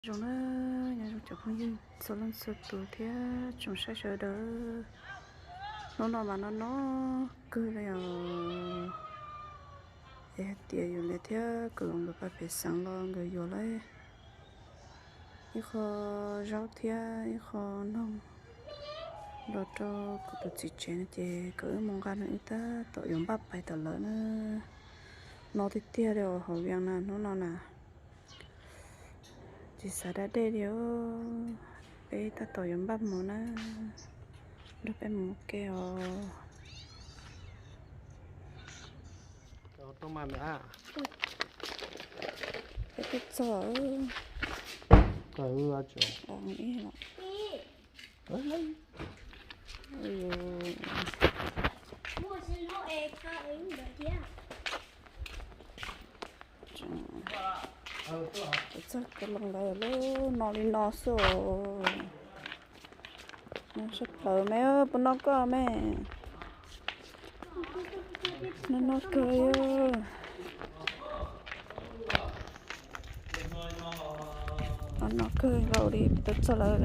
Zoo na, nyob zoo cov phooj ywg txhua leej txhua tus thiab tsoom saib sawv daws. Hnub no mas no no kawg li os. Es hais tias yus li thiab kuv los nkawd pab pem xeev los nkawd yuav lawm ib qho zaub thiab ib qho noog los rau kuv tus txiv tsev no ces kom wb mus nqa nws wb tab tom yuav npaj pais tom lawv na. No tiag tiag li os hauv Vias na hnub no na. Tsis xav da dej li os, peb tab tom yuav npaj mus na, nrog peb mus ua ke os. Peb twb txog. Txog ka loos lawm lub no li no xwb os. Sab plaws me, puas noj koj me? Noj noj kawg. Noj noj kawg nkaus li, tau txog lawm.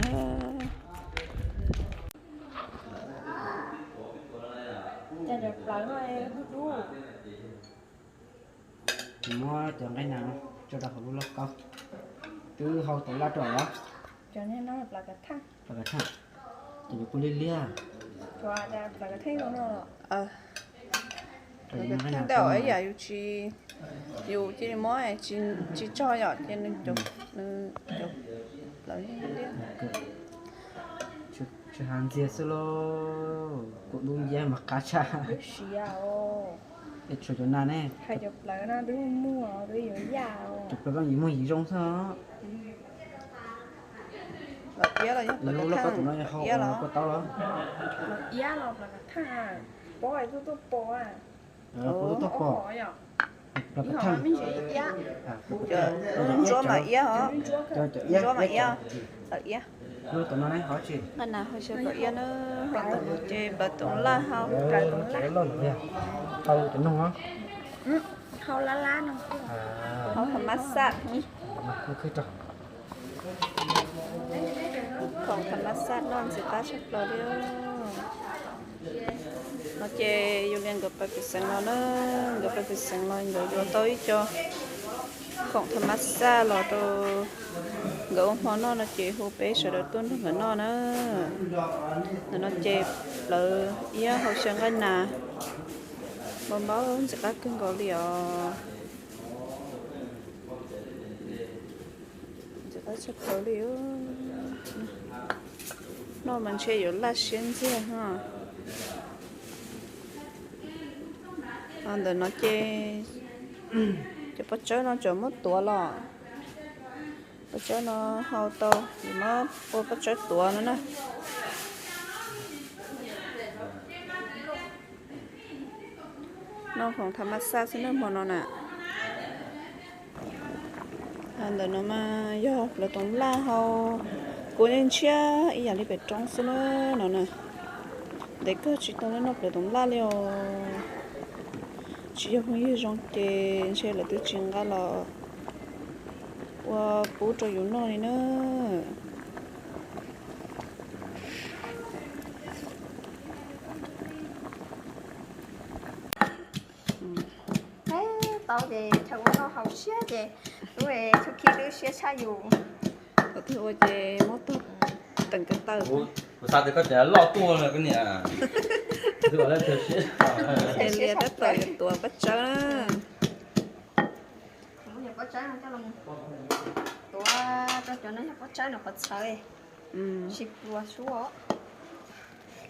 Muab cov nqaij nas tso rau hauv lub lauj kaub. Twb hau tau laj rau los? Plas kav thaj, ces yuav pub liab liab. Plas kav thaj ntawm ib yam yus tsis, yus cia li muab tsis tso yom, ces nws cov plaws liab liab. Tsis has ntxiag xwb lauj, kuv lub yaj mas qab tshaj. Es tshuav cov nas ne. Hais cov plaws no twb muag twb yuav yaj. Cov plaws no yim muag yim zoo xwb. Los iab los yog plaws kav thaj? Iab los, plaws kav thaj, pos tuaj pos. Pos tuaj pos. Plaws kav thaj. Ntsuab mas iab os. Ntsuab mas iab. Plaws iab. Nqaij nas hau xyaw plaws iab na, hau ntawm no ces plaws toov laj hau. Hau cov noog, hau lab lab no, hau tha mab xaj. Khoom tha mab xaj noj ntxim qab tshaj plaws li. No ces yus li nkawd pais pem xeev los na, nkawd pais pem xeev los nkawd yuav tau ib co khoom tha mab xaj los rau nkawd ua hmo noj no ces hu peb sawv daws tuaj nrog nkawd noj na. Ntawm no ces plaws iab hau xyaw nqaij nas, npau npau ntxim qab kawg nkaus li os. Ntxim qab tshaj plaws li. Noj mas ntshe yuav laj siab ntxiag ho. Ntawm no ces cov pob tsawb no tseem muab tuav los. Pob tsawb no hau tau, yuav muab ua pob tsawb tuav no na. Noj khoom tha mab xaj xwb na hmo no na. Ntawm no mas yog plaws toov laj hau, kuv yeej ntshiab ib yam li pem roob xwb na no na. Ntev kawg tsis tau noj plaws toov laj li os. Tsis yog phooj ywg zoo ces ntshe lawv twb tsis nqa los ua pub rau yus noj li na. Tau ces chaw ua noj haus siab ces lub txhua khib twb siab tshaj yus. Thaum twg ua ces muab tog teem ko taw. Kuv xav tias koj cov loj tuaj koj niam. Lias tab tom yuav tuav pob tsawb na. Pob tsawb no coj los tuav rau cov no yog pob tsawb no qhov txhawv. Tsis pluas suab.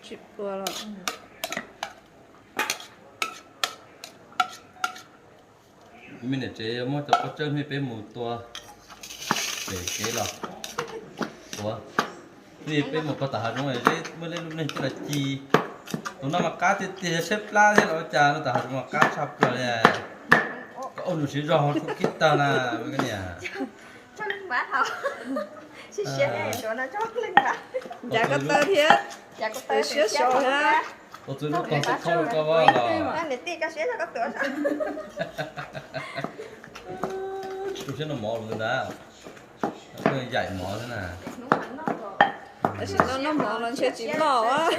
Tsis pluas los. Me niam tsev muab cov pob tsawb me peb mus tua pem kev los tuav. Peb mus pog tom hav zoov zeb muaj lub neej coj los ci. Tus no mas qab tiag tiag, yog tshaib plab thiab los ua cas no tom hav zoov mas qab tshaj plaws li. Koj ua nws siv zog thaum kib tag na me koj niam. Ncav ko taw thiab. Tus siab so thiab. Tus txwv lub tog xib thoob rau koj los. Tus siab no mov los ntag. Yaim mov xwb na. Tab sis no noj mov los ntshe tsis loj.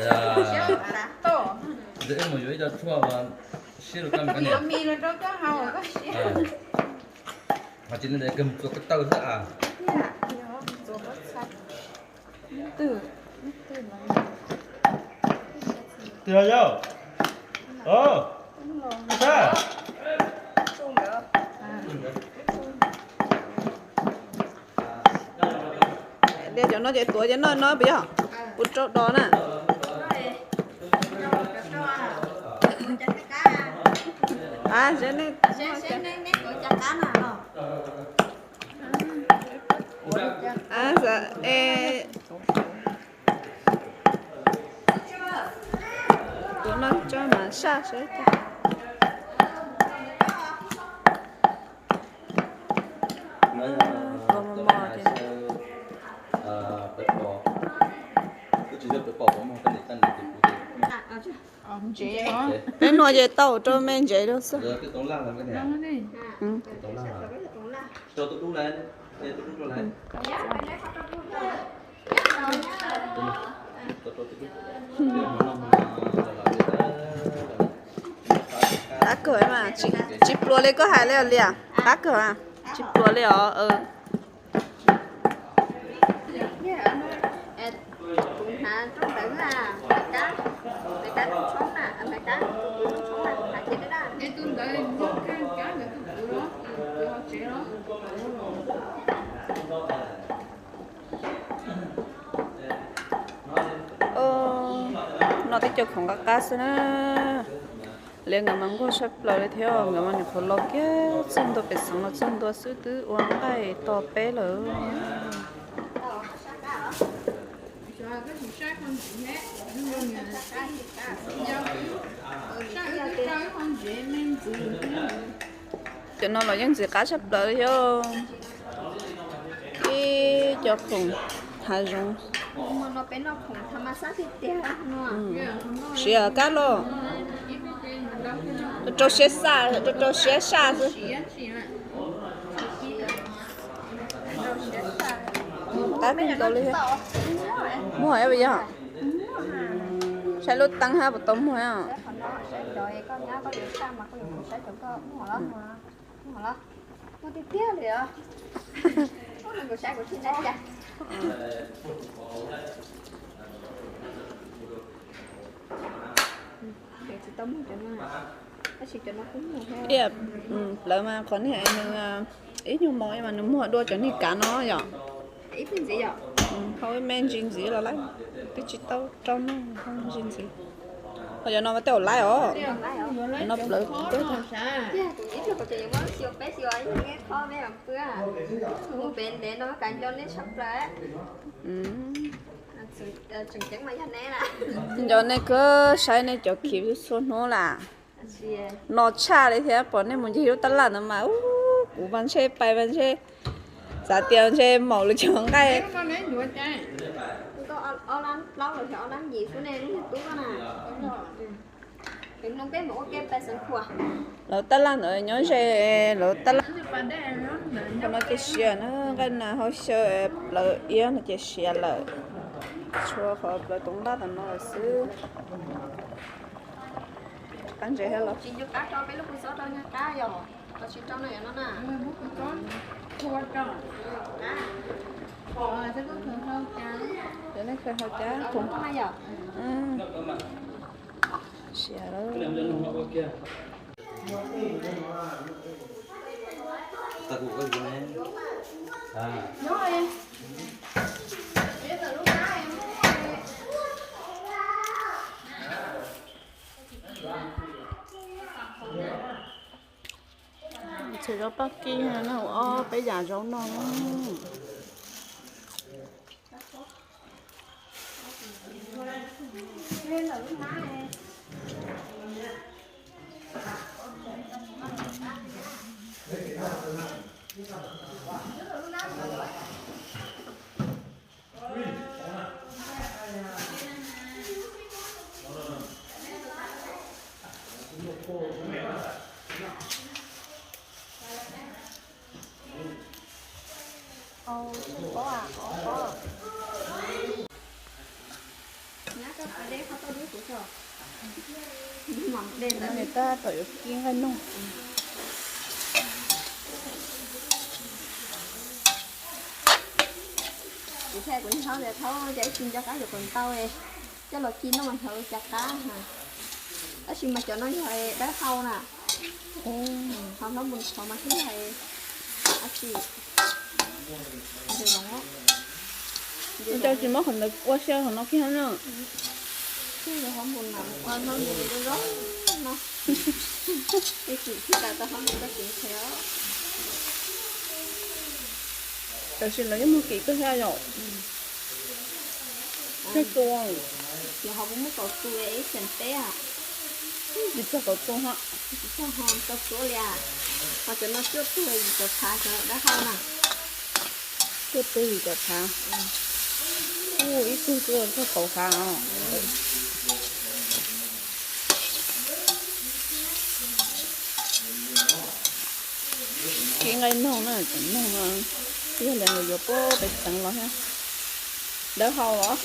Ntawd wb mus yuav ib co tshuaj siab rau koj. Ho tsis li ntawd kawg mus txuas ko taw xwb a. Twg yog? Cov no ces tuav cov no no puas yog? Kuv rau dos na. Tuav no tso mas saj sawv. Peb nuav ces tau rau me ntsev rau xwb. Qab kawg mas, tsis pluas li koj hais li os Liam, qab kawg, tsis pluas li os. Noj tib co khoom qab qab xwb na. Liam nkawd mas nquag tshaj plaws li thiab, nkawd mas nyuam qhuav los kiag txog ntua pem xeev los txog ntua xwb twb ua nqaij to peb lawm. Cov no los yeej ntxim qab tshaj plaws li thiab. Ib co khoom hav zoov. Siav kab los rau siab saj, rau rau siab saj xwb. Qab kawg nkaus li thiab. Muag yog, saib lub teeb hab puas tau muag. Ib, plawv mas qhov niag nws ib nyuag mos mas nws muag dua cov niag kav no yom. Hau ib me ntsis ntxiv los lawm, twb tsis tau rau no, hau ntsis ntxiv. Ho cov no mas tej zaum laib os. No plawv teb tag. Nco nej kawg, saib nej cov khiv txhua hnub lam no tshaj li thiab, pom nej mus ncig lub tab laj ntawd mas kuv mas ntshe pais mas ntshe xav tias ntshe maum lawv cov nqaij. Lawv tab laj ntawd nyob ze, lawv tab laj. Qhov no ces siav na, nqaij nas hauv xyaw plawv iab no ces siav lawm. Tshuav qhov plawv toov ntaj tom no lawm xwb. Qab ntses thiab los? Cov nej khaws hau cab khoom. Siav lawm. Txhia zaub paj kib no, ob peb yam zaub no. Tab tom yuav kib nqaij noog. Kuv thiaj kuv niag hlob tias thaub ces tsis nco qab yuav kom ntau, coj los ci noj mas ntshav cas qab. Tab sis mas cov no yog dawb hau na. Ho hlob npus qhov mas thiaj yog dab tsi. Ua cas tsis muab qhov ntawd ua xyaw qhov no kiag na. Hlob npus mas ua hlob npus zoo zoo no. Ib chim tsis tas tau hlob npus koj tseem qhia. Tam sim lawv yeej mus kim koj thiab yom. Txog tus. Yog ho puas muaj kaum tus ib xeem peb a? Tsis txog kaum tus ho. Tsis txog ho kaum tus li a? Ho cov no cuaj tug yim caum phav cov dawb hau na. Cuaj tug yim caum phav. Ib tug twb txog kaum phav os. Kib nqaij noog na, cov noog no yog li ntawd yuav puag pem tsev los thiab. Dawb hau los?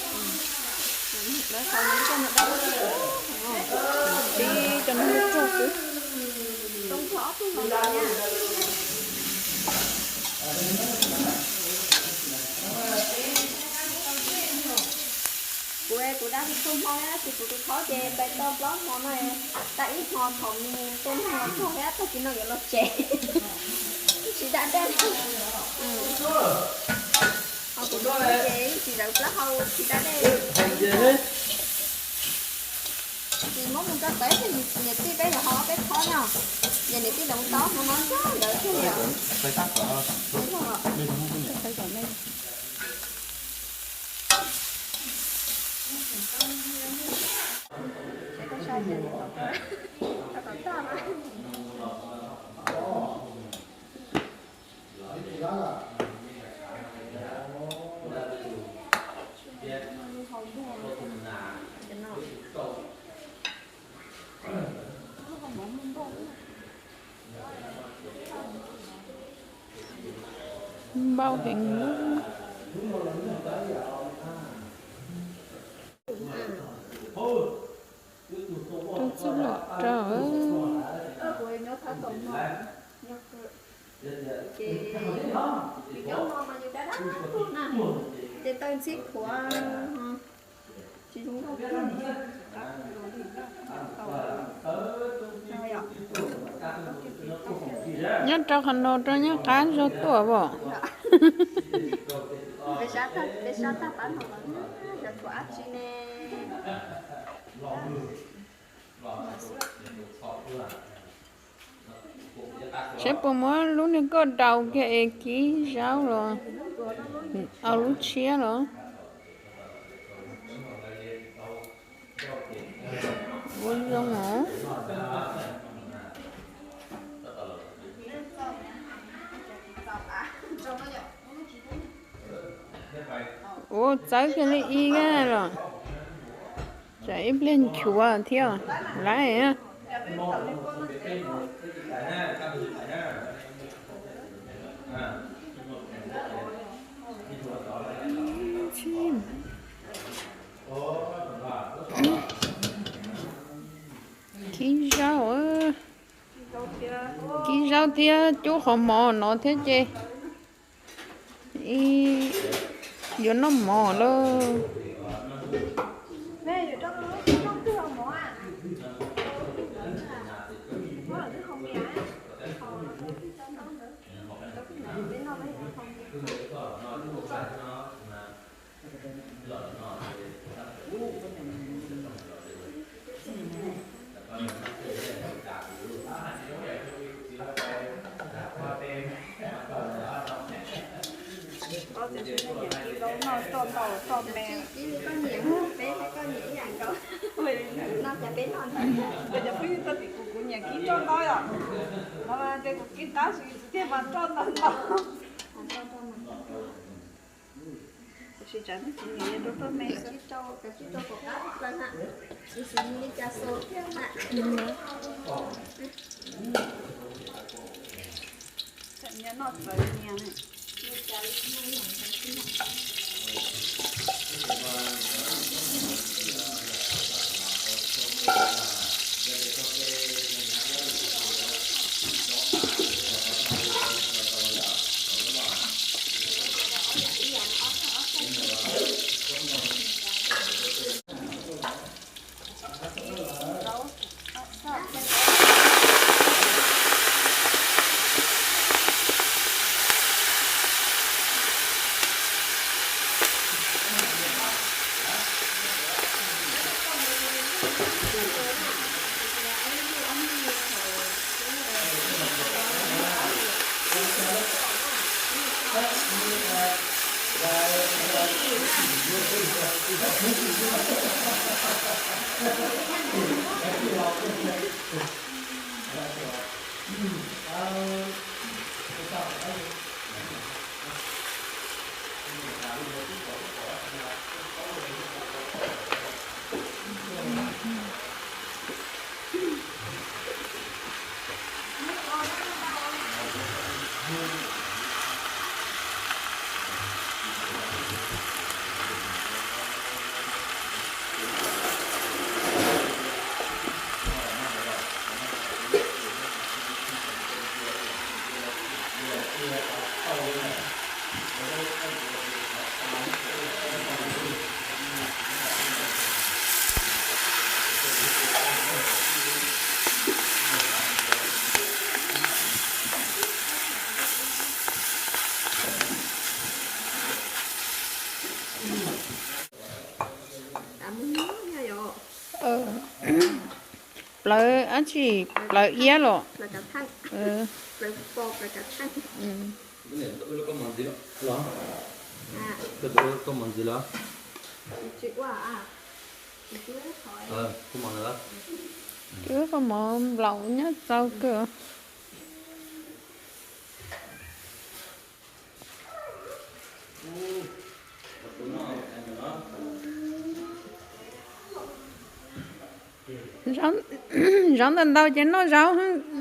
Tib cov noog lub tsog xwb. Kuv, kuv dab tsis txhua hmo na, tab sis kuv tus thaub ces pais tau plaub hmo no, tau ib hmo thaum nws tus noog los txog thiab tag kis no yuav los tsev. Tsis da dej. Ho kuv ces tsis zawv plaub hau tsis da dej. Tsis muab mus rau teb, niam tij peb yuav ho ob peb khob no. Ces niam tij los tau hmo no ntag ntawd thiaj li. Npau heev. Tus txuj lom rau. Ces taw ntxhib khuav. Nyob rau qhov no rau nyob qab zog tuaj as. Saib puas muab lub niag koj daus kiag es kib zaub los au lub tshiab los. Ua zoo os. Ua txawb kiag li ib na los. Tsam ib pliag nchuav thiab lawm. Kib zaub, kib zaub thiab cub qhov mov no thiab ces yuav noj mov lawm. Koj txiv niam kib zaub noj coj ntau coj me. Cov phooj ywg tuaj tim kuv, kuv niam kib coj ntau yom. No ces kuv kib qab xwb thiaj mas coj ntau ntau. Tab sis tsam no txiv niam rau roj me xwb. Nyias noj txawv nyias. Plawv dab tsi? Plawv iab los? Cov kaus mom nplaum nyob txaus kawg. Zaub ntau ntau ces noj zaub,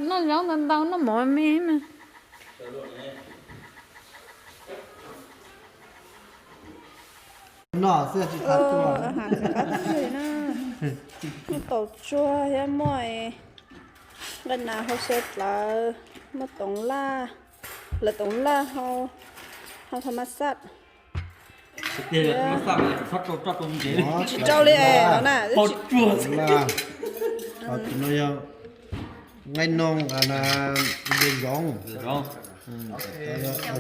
noj zaub ntau ntau noj mov me mas. Noj xwb tsis qab tuaj. Muaj taus tsuag thiab muaj nqaij nas hau xyaw dlawv, muaj toov laj, lawv toov laj hau, hau tha ma xaj. Tsis rau li no na. Nqaij noog, nqaij noog,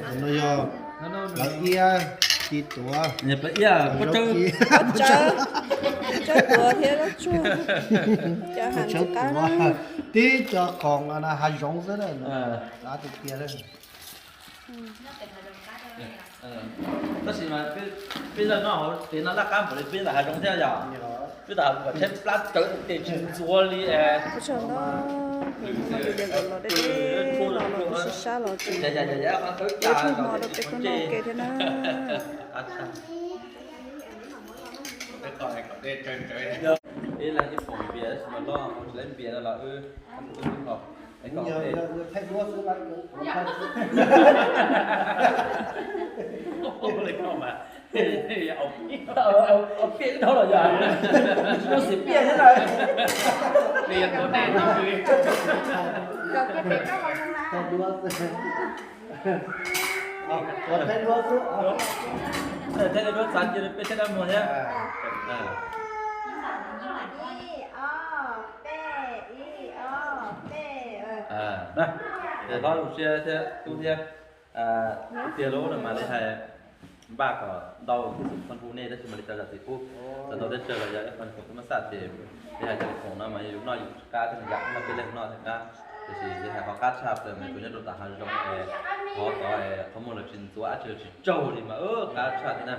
tus no yog plawv iab ci tuav, plawv iab, tsawb tuav thiab zaub tsuag, tsawb tuav, tib cov khoom hav zoov xwb, qab tiag tiag. Tab sis mas peb zaj noj hauv pem no laj qab npaum li peb ntawm hav zoov thiab yom. Peb ntawm hav zoov tshaib plab tsawv tes tsis ntxuav li. Los deb deb los sib sab los tsis, ib hmo rau peb kuj noj ke thiab na. Ib leeg ib poom npias tab sis mas loj tsis laib npias no los wb, wb los. Piaj dhau los yog, tsis muaj xiv piaj thiab na. Thiaj li duab txav cia li peb thiab dab muag thiab. Ces thov zoo siab thiab tub thiab. Tiag lub no mas li hais npaj kom ntau tib si txhob hu nej tab sis mas li cov zam txim pub txog ntau teb chaws los yog ib qho khoom tub mab xaj ces li hais cov khoom no mas yus noj yus qab thiab yam no peb leeg noj thiab qab. Tiam sis li hais qhov qab tshaj plaws mas tsuas nyob rau tom hav zoov es qhov tod qhov muag los tsis ntxuav dab tsi tsis tsaug li mas qab tshaj thiab na.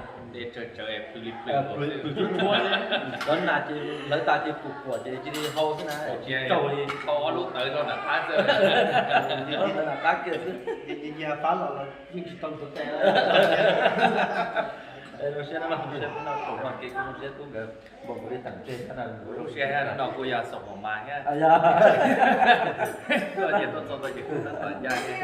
Cov nas ces hlawv tas ces pum puam ces cia li hau xwb na, tsis tsaug li. Ob lub tawv rau nram qab xwb, ob lub tawv nram qab kiag xwb. Yeej tsis tau ntxuav tes. Zoo siab na, zoo siab peb noj khoom no ces kuj zoo siab tub nkawd npaum nkaus li teem tseg thiab na. Zoo siab no kuj yog xoom mos mas thiab. Tuaj ces tuaj txog tau ces kuj tab tom ncaj thiab.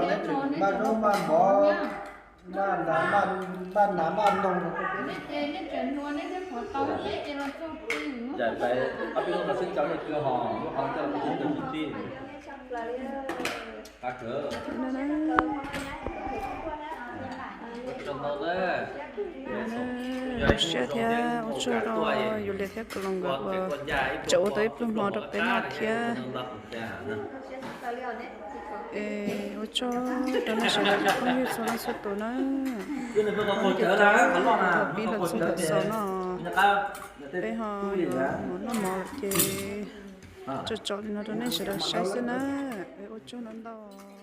Neb tseem maj zaub maj mov, maj nas maj noog. Neb tseem hluas, neb thiaj pom tau peb ces los txog twg. Ncaim pais ob peb hnub no xwb coj nej kawg hos lub qhov coj los txog twg tsis txij. Qab kawg. Zoo siab thiab ua tsaug rau Yulias thiab Kaloos nkawd uas tseem ua tau ib pluag hmo rau peb noj thiab. Es ua tsaug rau nej sawv daws cov phooj ywg txhua leej txhua tus na. Ua ntej thaum pib los txog thaum xaus no, peb ho yuav mus noj mov lawm ces tso tso li no rau nej sawv daws saib xwb na. Es ua tsaug ntau ntau.